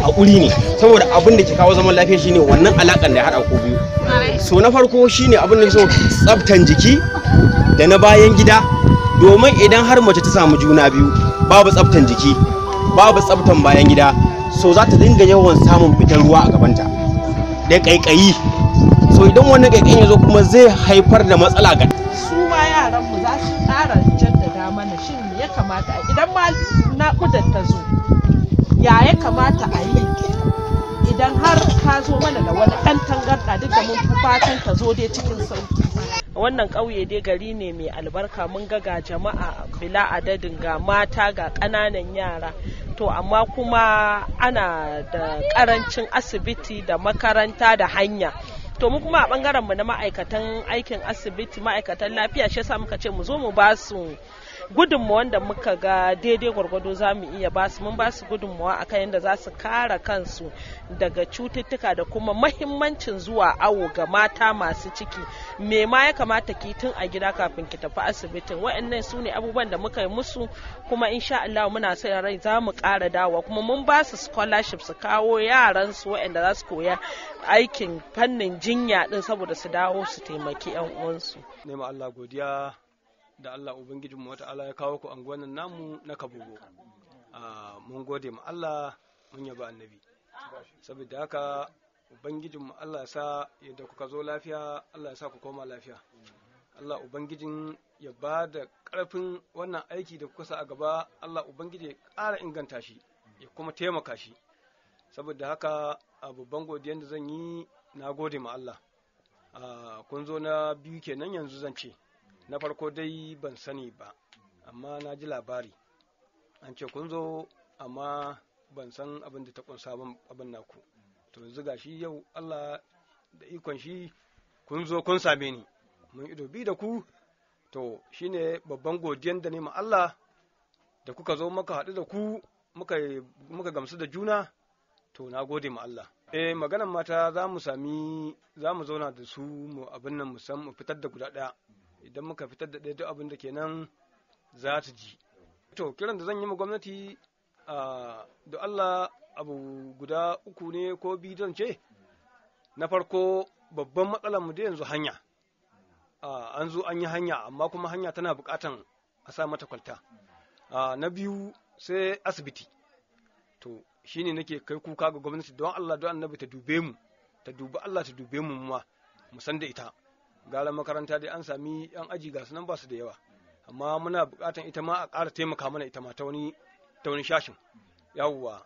Haƙuri ne, saboda abin da ke kawo zaman lafiya shine wannan alakan da ya haɗa ku biyu. So na farko shine abin da so tsaftan jiki da na bayan gida, domin idan har mace ta samu juna biyu babu tsaftan jiki, babu tsaftan bayan gida, so za ta dinga yawan samun fitar ruwa a gabanta da ƙaiƙayi. So idan wannan ƙaiƙayin ya zo kuma, zai haifar da matsala ga Su ma yaran mu za su ƙara jaddada mana shin me ya kamata a idan ma naƙudar ta zo, ya ya kamata a yi idan har ka zo mana da wani ɗan tangarɗa, duk da mun fi fatan ta zo dai cikin sauki. Wannan ƙauye dai gari ne mai albarka. Mun ga jama'a bila adadin, ga mata, ga ƙananan yara. To amma kuma ana da ƙarancin asibiti da makaranta da hanya. To mu kuma a bangaren mu na ma'aikatan aikin asibiti, ma'aikatan lafiya, shi yasa muka ce mu zo mu ba su gudunmawa da muka ga daidai gwargwado za mu iya ba su. Mun ba su gudunmawa akan yadda za su kare kansu daga cututtuka da kuma mahimmancin zuwa awo ga mata masu ciki, me ma ya kamata ki tun a gida kafin ki tafi asibitin. Waɗannan su ne abubuwan da muka yi musu, kuma insha Allah muna sa rai za mu ƙara dawowa. Kuma mun ba su scholarship su kawo yaran su waɗanda za su koya aikin fannin jinya din, saboda su dawo su taimaki 'yan uwansu. Nema Allah godiya da Allah Ubangijinmu wata'ala ya kawo ku anguwan nan namu na Kabogo. Mun gode ma Allah, mun yaba Annabi. Saboda haka Ubangijinmu Allah ya sa yadda kuka zo lafiya, Allah ya sa ku koma lafiya. Allah Ubangijin ya ba da ƙarfin wannan aiki da kuka sa a gaba, Allah Ubangiji ya ƙara inganta shi, ya kuma taimaka shi. Saboda haka a babban godiyan da zan yi, na gode ma Allah. Kun zo na biyu kenan yanzu zan ce. Na farko dai ban sani ba, amma na ji labari an ce kun zo, amma ban san abin da ta kunsa abin naku. To yanzu gashi yau Allah da ikon shi kun zo kun same ni, mun ido bi da ku. To shine babban godiyan da ne ma Allah da kuka zo muka haɗu da ku, muka gamsu da juna. To na gode ma Allah. Eh, maganan mata za mu sami, za mu zauna da su mu abin nan, mu san mu fitar da guda ɗaya. Idan muka fitar da ɗaya, duk abin da kenan za ta ji. To kiran da zan yi ma gwamnati da Allah, abu guda uku ne ko biyu zan ce. Na farko, babban matsalar mu da yanzu hanya. An zo an yi hanya, amma kuma hanya tana buƙatan a sa mata kwalta. Na biyu sai asibiti. To shine nake kai kuka ga gwamnati, don Allah don Annabi ta dube mu, ta dubi Allah ta dube mu ma mu san da ita. Gara makaranta dai an sami yan aji, ga sunan ba su da yawa, amma muna buƙatan ita ma a ƙara taimaka mana ita ma ta wani shashin, yawwa.